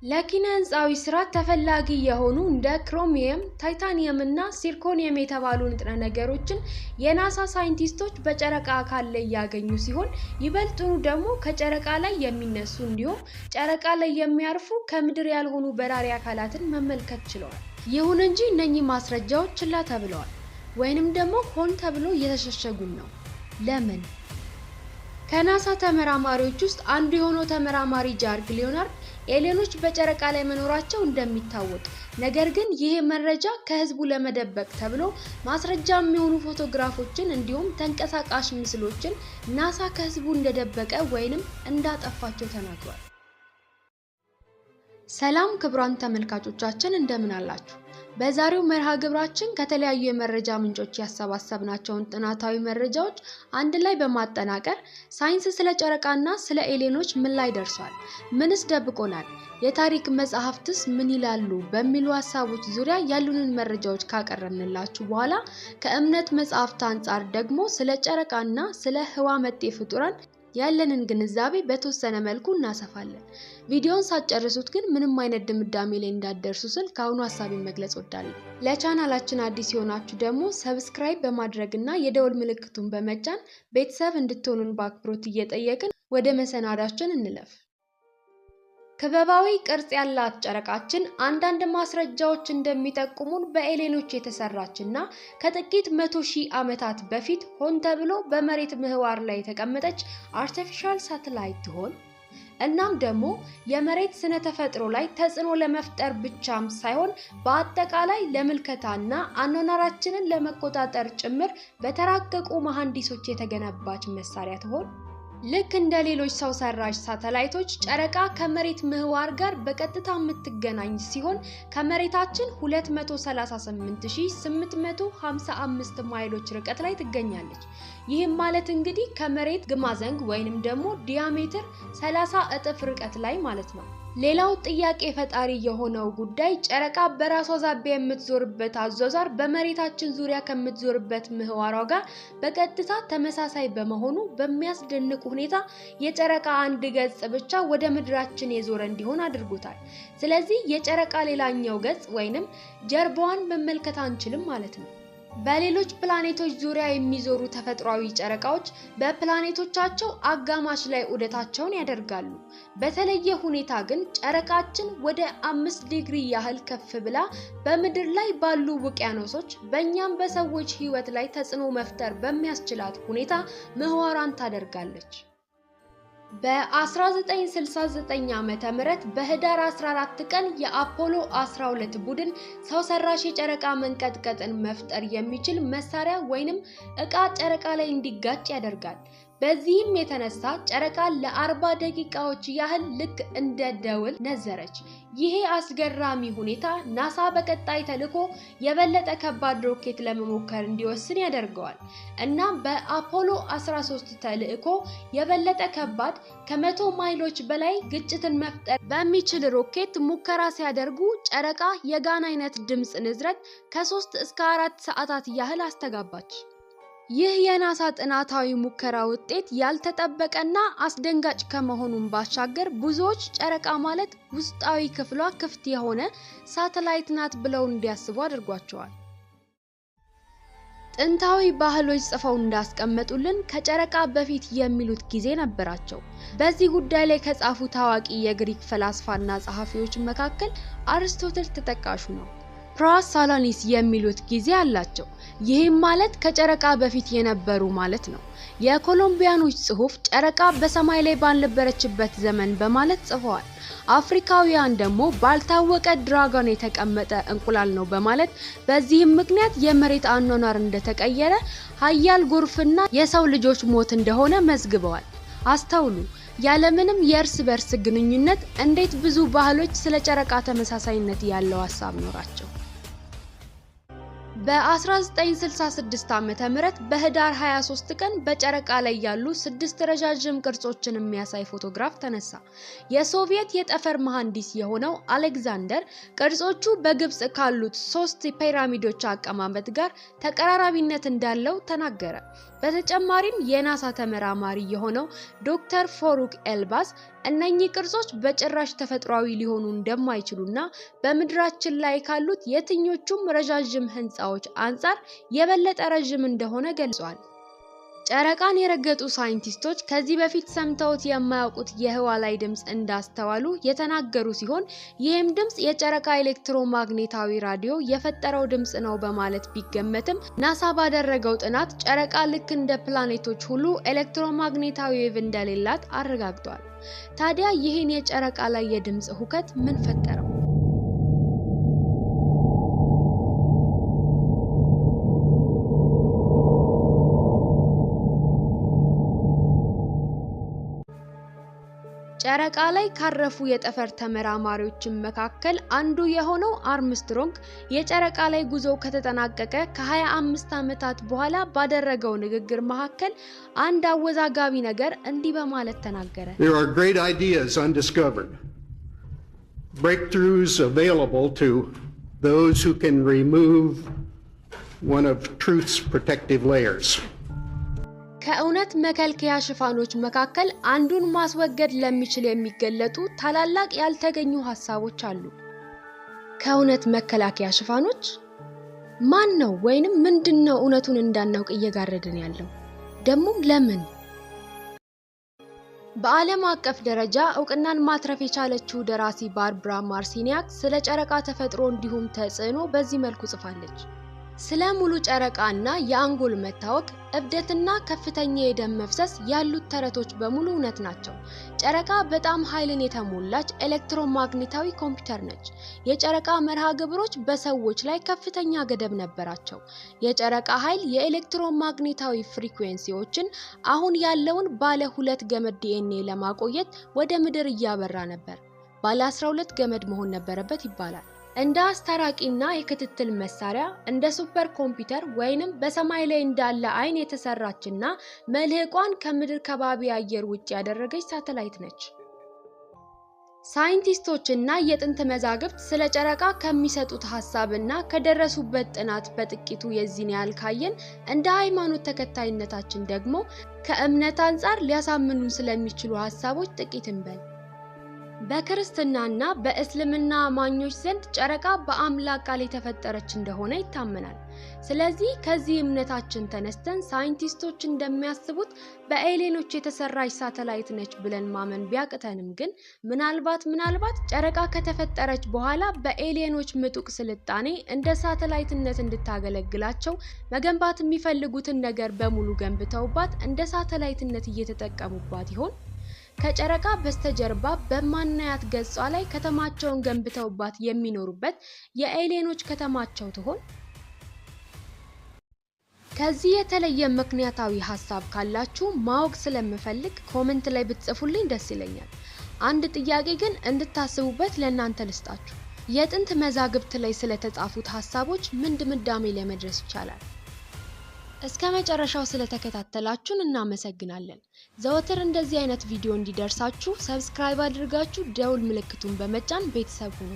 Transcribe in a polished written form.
ለኪነ ህንፃዊ ስራ ተፈላጊ የሆኑ እንደ ክሮሚየም፣ ታይታኒየም እና ሲርኮኒየም የተባሉ ንጥረ ነገሮችን የናሳ ሳይንቲስቶች በጨረቃ አካል ላይ ያገኙ ሲሆን፣ ይበልጡኑ ደግሞ ከጨረቃ ላይ የሚነሱ እንዲሁም ጨረቃ ላይ የሚያርፉ ከምድር ያልሆኑ በራሪ አካላትን መመልከት ችለዋል። ይሁን እንጂ እነኚህ ማስረጃዎች ችላ ተብለዋል ወይንም ደግሞ ሆን ተብሎ እየተሸሸጉን ነው። ለምን? ከናሳ ተመራማሪዎች ውስጥ አንዱ የሆነው ተመራማሪ ጃርግ ሊዮናርድ ኤሊየኖች በጨረቃ ላይ መኖራቸው እንደሚታወቅ፣ ነገር ግን ይህ መረጃ ከህዝቡ ለመደበቅ ተብሎ ማስረጃ የሚሆኑ ፎቶግራፎችን እንዲሁም ተንቀሳቃሽ ምስሎችን ናሳ ከህዝቡ እንደደበቀ ወይንም እንዳጠፋቸው ተናግሯል። ሰላም ክቡራን ተመልካቾቻችን፣ እንደምን አላችሁ? በዛሬው መርሃ ግብራችን ከተለያዩ የመረጃ ምንጮች ያሰባሰብናቸውን ጥናታዊ መረጃዎች አንድ ላይ በማጠናቀር ሳይንስ ስለ ጨረቃና ስለ ኤሊየኖች ምን ላይ ደርሷል? ምንስ ደብቆናል? የታሪክ መጽሐፍትስ ምን ይላሉ? በሚሉ ሀሳቦች ዙሪያ ያሉንን መረጃዎች ካቀረብንላችሁ በኋላ፣ ከእምነት መጽሐፍት አንጻር ደግሞ ስለ ጨረቃና ስለ ህዋ መጤ ፍጡራን ያለንን ግንዛቤ በተወሰነ መልኩ እናሰፋለን። ቪዲዮውን ሳትጨርሱት ግን ምንም አይነት ድምዳሜ ላይ እንዳትደርሱ ስል ከአሁኑ ሀሳቤን መግለጽ እወዳለሁ። ለቻናላችን አዲስ የሆናችሁ ደግሞ subscribe በማድረግ እና የደወል ምልክቱን በመጫን ቤተሰብ እንድትሆኑን በአክብሮት እየጠየቅን ወደ መሰናዳችን እንለፍ። ክበባዊ ቅርጽ ያላት ጨረቃችን አንዳንድ ማስረጃዎች እንደሚጠቁሙን በኤሊየኖች የተሰራች እና ከጥቂት 100,000 ዓመታት በፊት ሆን ተብሎ በመሬት ምህዋር ላይ የተቀመጠች artificial ሳተላይት ትሆን? እናም ደግሞ የመሬት ስነ ተፈጥሮ ላይ ተጽዕኖ ለመፍጠር ብቻም ሳይሆን በአጠቃላይ ለምልከታና አኗኗራችንን ለመቆጣጠር ጭምር በተራቀቁ መሐንዲሶች የተገነባች መሳሪያ ትሆን? ልክ እንደ ሌሎች ሰው ሰራሽ ሳተላይቶች ጨረቃ ከመሬት ምህዋር ጋር በቀጥታ የምትገናኝ ሲሆን፣ ከመሬታችን 238855 ማይሎች ርቀት ላይ ትገኛለች። ይህም ማለት እንግዲህ ከመሬት ግማዘንግ ወይንም ደግሞ ዲያሜትር 30 እጥፍ ርቀት ላይ ማለት ነው። ሌላው ጥያቄ ፈጣሪ የሆነው ጉዳይ ጨረቃ በራሷ ዛቢያ የምትዞርበት አዟዟር በመሬታችን ዙሪያ ከምትዞርበት ምህዋሯ ጋር በቀጥታ ተመሳሳይ በመሆኑ በሚያስደንቅ ሁኔታ የጨረቃ አንድ ገጽ ብቻ ወደ ምድራችን የዞረ እንዲሆን አድርጎታል። ስለዚህ የጨረቃ ሌላኛው ገጽ ወይንም ጀርባዋን መመልከት አንችልም ማለት ነው። በሌሎች ፕላኔቶች ዙሪያ የሚዞሩ ተፈጥሯዊ ጨረቃዎች በፕላኔቶቻቸው አጋማሽ ላይ ዑደታቸውን ያደርጋሉ። በተለየ ሁኔታ ግን ጨረቃችን ወደ 5 ዲግሪ ያህል ከፍ ብላ በምድር ላይ ባሉ ውቅያኖሶች በእኛም በሰዎች ሕይወት ላይ ተጽዕኖ መፍጠር በሚያስችላት ሁኔታ ምህዋሯን ታደርጋለች። በ1969 ዓመተ ምህረት በህዳር 14 ቀን የአፖሎ 12 ቡድን ሰው ሰራሽ የጨረቃ መንቀጥቀጥን መፍጠር የሚችል መሳሪያ ወይንም እቃ ጨረቃ ላይ እንዲጋጭ ያደርጋል። በዚህም የተነሳ ጨረቃ ለ40 ደቂቃዎች ያህል ልክ እንደ ደውል ነዘረች። ይሄ አስገራሚ ሁኔታ ናሳ በቀጣይ ተልዕኮ የበለጠ ከባድ ሮኬት ለመሞከር እንዲወስን ያደርገዋል። እናም በአፖሎ 13 ተልዕኮ የበለጠ ከባድ፣ ከ100 ማይሎች በላይ ግጭትን መፍጠር በሚችል ሮኬት ሙከራ ሲያደርጉ ጨረቃ የጋን አይነት ድምፅ ንዝረት ከ3 እስከ 4 ሰዓታት ያህል አስተጋባች። ይህ የናሳ ጥናታዊ ሙከራ ውጤት ያልተጠበቀና አስደንጋጭ ከመሆኑም ባሻገር ብዙዎች ጨረቃ ማለት ውስጣዊ ክፍሏ ክፍት የሆነ ሳተላይት ናት ብለው እንዲያስቡ አድርጓቸዋል። ጥንታዊ ባህሎች ጽፈው እንዳስቀመጡልን ከጨረቃ በፊት የሚሉት ጊዜ ነበራቸው። በዚህ ጉዳይ ላይ ከጻፉ ታዋቂ የግሪክ ፈላስፋና ጸሐፊዎች መካከል አርስቶትል ተጠቃሹ ነው። ፕራሳላኒስ የሚሉት ጊዜ አላቸው። ይህም ማለት ከጨረቃ በፊት የነበሩ ማለት ነው። የኮሎምቢያኖች ጽሑፍ ጨረቃ በሰማይ ላይ ባልነበረችበት ዘመን በማለት ጽፈዋል። አፍሪካውያን ደግሞ ባልታወቀ ድራጎን የተቀመጠ እንቁላል ነው በማለት፣ በዚህም ምክንያት የመሬት አኗኗር እንደተቀየረ፣ ሀያል ጎርፍና የሰው ልጆች ሞት እንደሆነ መዝግበዋል። አስተውሉ፣ ያለምንም የእርስ በርስ ግንኙነት እንዴት ብዙ ባህሎች ስለ ጨረቃ ተመሳሳይነት ያለው ሀሳብ ኖራቸው? በ1966 ዓመተ ምህረት በህዳር 23 ቀን በጨረቃ ላይ ያሉ ስድስት ረዣዥም ቅርጾችን የሚያሳይ ፎቶግራፍ ተነሳ። የሶቪየት የጠፈር መሐንዲስ የሆነው አሌክዛንደር ቅርጾቹ በግብጽ ካሉት ሶስት ፒራሚዶች አቀማመጥ ጋር ተቀራራቢነት እንዳለው ተናገረ። በተጨማሪም የናሳ ተመራማሪ የሆነው ዶክተር ፎሩክ ኤልባስ እነኚህ ቅርጾች በጭራሽ ተፈጥሯዊ ሊሆኑ እንደማይችሉና በምድራችን ላይ ካሉት የትኞቹም ረዣዥም ህንፃዎች አንጻር የበለጠ ረዥም እንደሆነ ገልጿል። ጨረቃን የረገጡ ሳይንቲስቶች ከዚህ በፊት ሰምተውት የማያውቁት የህዋ ላይ ድምፅ እንዳስተዋሉ የተናገሩ ሲሆን ይህም ድምፅ የጨረቃ ኤሌክትሮማግኔታዊ ራዲዮ የፈጠረው ድምፅ ነው በማለት ቢገመትም፣ ናሳ ባደረገው ጥናት ጨረቃ ልክ እንደ ፕላኔቶች ሁሉ ኤሌክትሮማግኔታዊ wave እንደሌላት አረጋግጧል። ታዲያ ይህን የጨረቃ ላይ የድምፅ ሁከት ምን ፈጠረው? ጨረቃ ላይ ካረፉ የጠፈር ተመራማሪዎችን መካከል አንዱ የሆነው አርምስትሮንግ የጨረቃ ላይ ጉዞ ከተጠናቀቀ ከ25 ዓመታት በኋላ ባደረገው ንግግር መካከል አንድ አወዛጋቢ ነገር እንዲህ በማለት ተናገረ። There are great ideas undiscovered, breakthroughs available to those who can remove one of truth's protective layers. ከእውነት መከልከያ ሽፋኖች መካከል አንዱን ማስወገድ ለሚችል የሚገለጡ ታላላቅ ያልተገኙ ሀሳቦች አሉ። ከእውነት መከላከያ ሽፋኖች ማን ነው ወይንም ምንድን ነው እውነቱን እንዳናውቅ እየጋረደን ያለው? ደግሞም ለምን? በዓለም አቀፍ ደረጃ እውቅናን ማትረፍ የቻለችው ደራሲ ባርብራ ማርሲኒያክ ስለ ጨረቃ ተፈጥሮ እንዲሁም ተጽዕኖ በዚህ መልኩ ጽፋለች። ስለ ሙሉ ጨረቃ እና የአንጎል መታወክ፣ እብደትና ከፍተኛ የደም መፍሰስ ያሉት ተረቶች በሙሉ እውነት ናቸው። ጨረቃ በጣም ኃይልን የተሞላች ኤሌክትሮማግኔታዊ ኮምፒውተር ነች። የጨረቃ መርሃ ግብሮች በሰዎች ላይ ከፍተኛ ገደብ ነበራቸው። የጨረቃ ኃይል የኤሌክትሮማግኔታዊ frequency ዎችን አሁን ያለውን ባለ ሁለት ገመድ ዲኤንኤ ለማቆየት ወደ ምድር እያበራ ነበር። ባለ 12 ገመድ መሆን ነበረበት ይባላል። እንደ አስታራቂና የክትትል መሳሪያ፣ እንደ ሱፐር ኮምፒውተር ወይንም በሰማይ ላይ እንዳለ አይን የተሰራችና መልህቋን ከምድር ከባቢ አየር ውጭ ያደረገች ሳተላይት ነች። ሳይንቲስቶችና የጥንት መዛግብት ስለ ጨረቃ ከሚሰጡት ሀሳብና ከደረሱበት ጥናት በጥቂቱ የዚህን ያህል ካየን፣ እንደ ሃይማኖት ተከታይነታችን ደግሞ ከእምነት አንጻር ሊያሳምኑን ስለሚችሉ ሀሳቦች ጥቂት እንበል። በክርስትናና በእስልምና አማኞች ዘንድ ጨረቃ በአምላክ ቃል የተፈጠረች እንደሆነ ይታመናል። ስለዚህ ከዚህ እምነታችን ተነስተን ሳይንቲስቶች እንደሚያስቡት በ alien ኦች የተሰራች ሳተላይት ነች ብለን ማመን ቢያቅተንም፣ ግን ምናልባት ጨረቃ ከተፈጠረች በኋላ በ alien ኦች ምጡቅ ስልጣኔ እንደ ሳተላይትነት እንድታገለግላቸው መገንባት የሚፈልጉትን ነገር በሙሉ ገንብተውባት እንደ ሳተላይትነት እየተጠቀሙባት ይሆን? ከጨረቃ በስተጀርባ በማናያት ገጿ ላይ ከተማቸውን ገንብተውባት የሚኖሩበት የ alien ኦች ከተማቸው ትሆን? ከዚህ የተለየ ምክንያታዊ ሀሳብ ካላችሁ ማወቅ ስለምፈልግ comment ላይ ብትጽፉልኝ ደስ ይለኛል። አንድ ጥያቄ ግን እንድታስቡበት ለእናንተ ልስጣችሁ። የጥንት መዛግብት ላይ ስለተጻፉት ሀሳቦች ምን ድምዳሜ ለመድረስ ይቻላል? እስከ መጨረሻው ስለተከታተላችሁን እናመሰግናለን። ዘወትር እንደዚህ አይነት ቪዲዮ እንዲደርሳችሁ subscribe አድርጋችሁ ደውል ምልክቱን በመጫን ቤተሰብ ሁኑ።